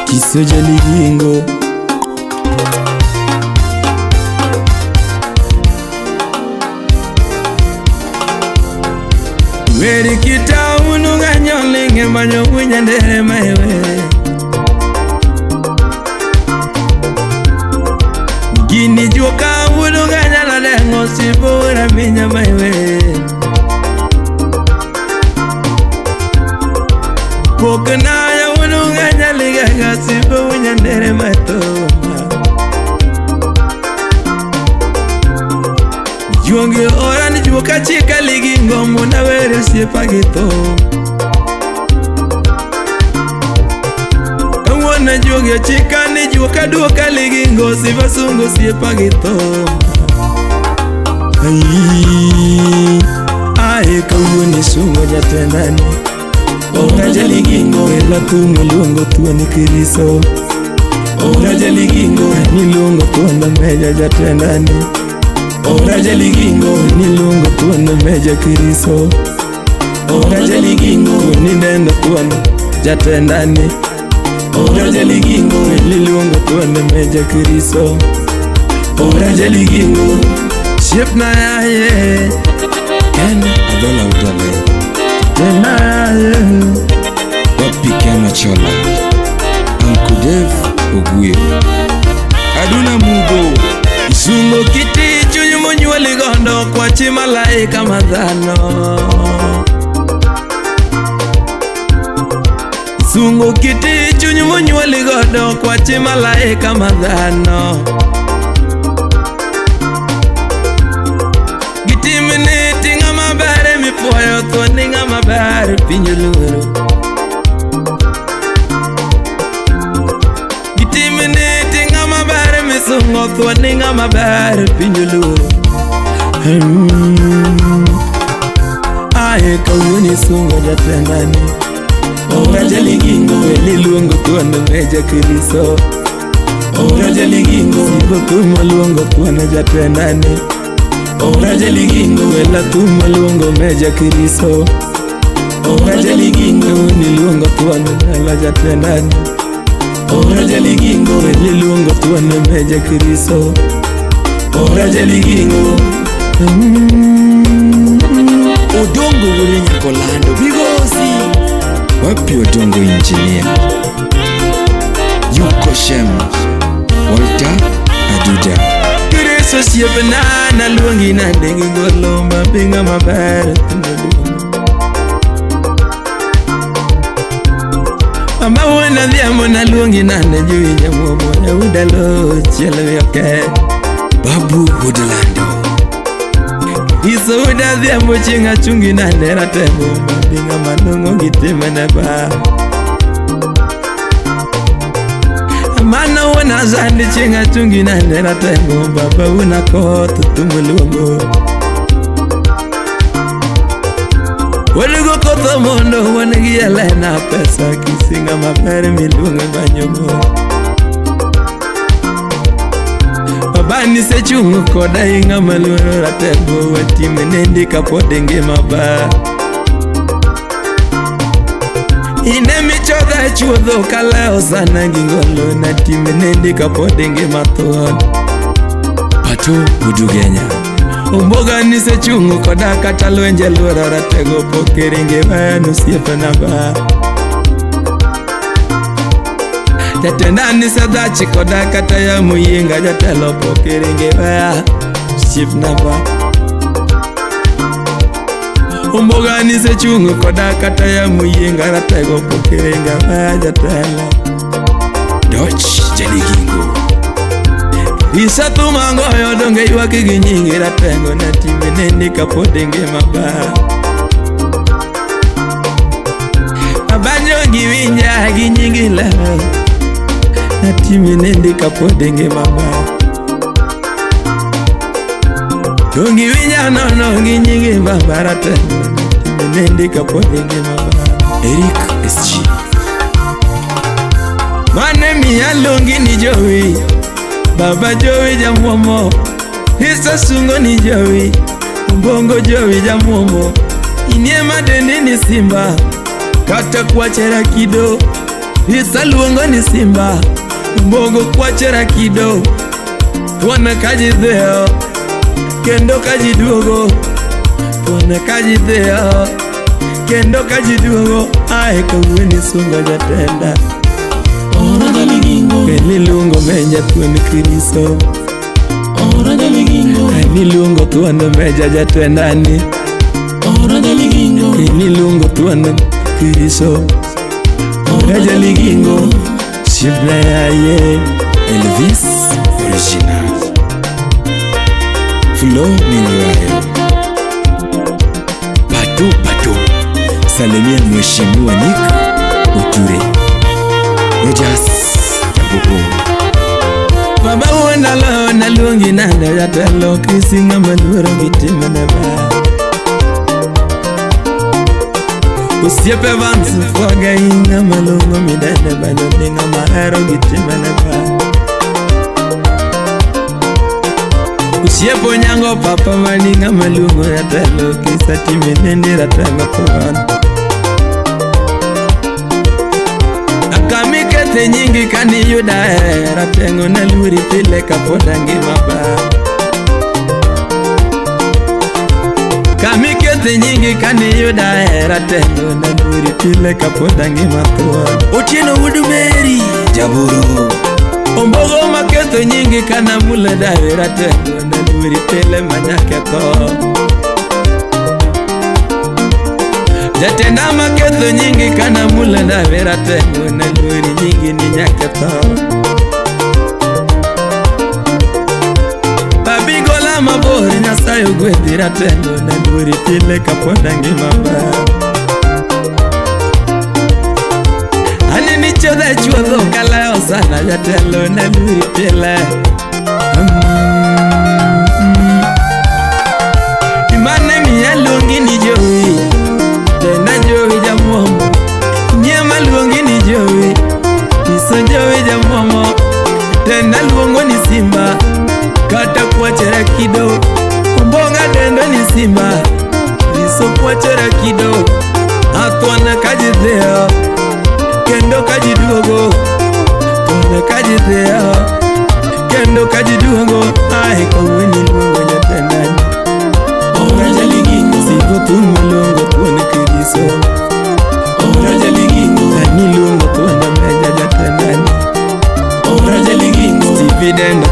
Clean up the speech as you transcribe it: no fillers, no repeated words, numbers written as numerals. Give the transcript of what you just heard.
Kiso jaligingo. Weri kita ununga nyolinge manyo winyandere maewe. Gini juoka ununga nyala dengo sibura minya maewe. Pokna ya ununga nyaliga sibo winyandere mato. Juonge ora ni juoka chika ligingo muna were siepagito. Kawuono juoge chika ni juoka duoka ligingo sivasungo siepagito. Ai, ai kawuono sungo jatendani. Ora jaligingo ela tumo luongo tuoni kiriso. Ora jaligingo ni luongo tuono meja jatendani. Ora jaligingo ni luongo tuono meja kiriso. Ora jaligingo ni nendo tuono jatendani. Ora jaligingo ni luongo tuono meja kiriso. Ora jaligingo ship na yaye. Ken Adhola Udale. Tena yaye. Wapi Ken Ochola. Uncle Dave Oguyo. Aduna Mugo. Sungo kiti chunyu monyuoli gondo kwa chi malaika madhano. Sungo kiti chunyu monyuoli gondo kwa chi malaika madhano. Gitimni tinga mabere mipuoyo thuon ng'ama ber piny oluoro. Gitimni tinga mabere misungo thuon ng'ama ber piny oluoro. Ae kawuono isungo jatendani. Ora jaligingo eliluongo thuon meja kiriso. Ora jaligingo sibo thumo luongo thuon jatendani. Ora jaligingo ela thumo luongo meja kiriso. Ora jaligingo niluongo thuon ela jatendani. Ora jaligingo eliluongo thuon meja kiriso. Ora jaligingo. Odongo wuod Nyakolando Migosi. Wapi Odongo engineer. Yuko Shem. Walter Aduda. Kiriso siepna naluongi nade gi golo mabinga maber. Mama wuon adhiambo naluongi nade juinya muomo udalo chielo yoke. Babu Woodlando. Iso udadhiambo chieng' achungi nade ratego mabinga malong'o gitimene ba. Mano wuon azandi chieng' achungi nade ratego baba wuon akoth thumo luongo. Wadugo koth mondo wan gi Elena pesa kisinga maber miluongo banyogo. Baba nisechungo koda ing'ama luoro ratego watime nendi kapod ngima ba. Ine michodha e chuodho kaleo sana gi ngolo natime nendi kapod ngima thuon. Pato Udugenya. Omboga nisechungo koda kata lwenje luoro ratego pok iringe weya osiepena ba. Jatenda nisedhachi koda kata yamo yienga jatelo pok iringe weya osiepna ba. Omboga nisechungo koda kata yamo yienga ratego pok iringe weya jatelo. Doch Jaligingo. Isa thuma goyo donge ywak gi nyingi ratego natime nendi kapod ngima ba. Abanjo gi winja gi nyingi lero natime nendi kapod ngima ba. Donge winja nono gi nyingi baba ratego natime nendi kapod ngima ba. Eric SG. Mane miya luongi ni jowi. Baba jowi jamuomo. Isa sungo ni jowi. Mbongo jowi jamuomo. Inie madendi ni simba. Kata kwachera kido Isaluongo ni simba Mbogo kwachera kido Tuone kaji dheo Kendo kaji duogo Tuone kaji dheo Kendo kaji duogo Ae kawueni sunga jatenda Keniluongo meja thuon Kristo Keniluongo thuon meja jatendani Keniluongo thuon Kristo Jaligingo Shibna yaye Elvis Original Flo Minwayo Pato Pato Salimia Mheshimiwa Nick Uture Rogers Jabuku Baba wuona lo naluongi nade jatelo Krisi ng'ama luoro gi timne ber Osiepe Vance fwaga in ng'ama long'o midende banyo ni ng'ama hero gi timne ber Osiepo nyango papa mani ng'ama luongo jatelo Kisa timene ndi ratego thuon Akamikethe nyingi kaniyuda e Rateng'o naluori pile kapod angima ba Kamikethe nyingi kaniyuda e Rateng'o naluori pile kapod angima thuon Otieno wuod Mary Jaburu Ombogo maketho nyingi kanamule dawe Rateng'o naluori pile manyaka tho Jatenda maketho nyingi kanamule dawe Rateng'o naluori nyingi ni nyaka tho Babigola mabor Nyasaye ogwedhi Rateng'o naluori pile kapod angima ba Aneni chodha chuodho kalayo sana jatelo naluori pile Imane miya luongi ni jowi Tenda jowi jamuomo Nyema luongi ni jowi Iso jowi jamuomo Tenda luongo ni simba Kata kwachera kido Ombonga dendo ni simba Iso kwachera kido Athwana kaji dheo Kendo kaji duogo Tuone kaji dheo Kendo kaji duogo Ae kawueni luongo jatendani Sigo thum maluongo thuon Kristo Ani luongo thuon meja jatendani Stevie Dendo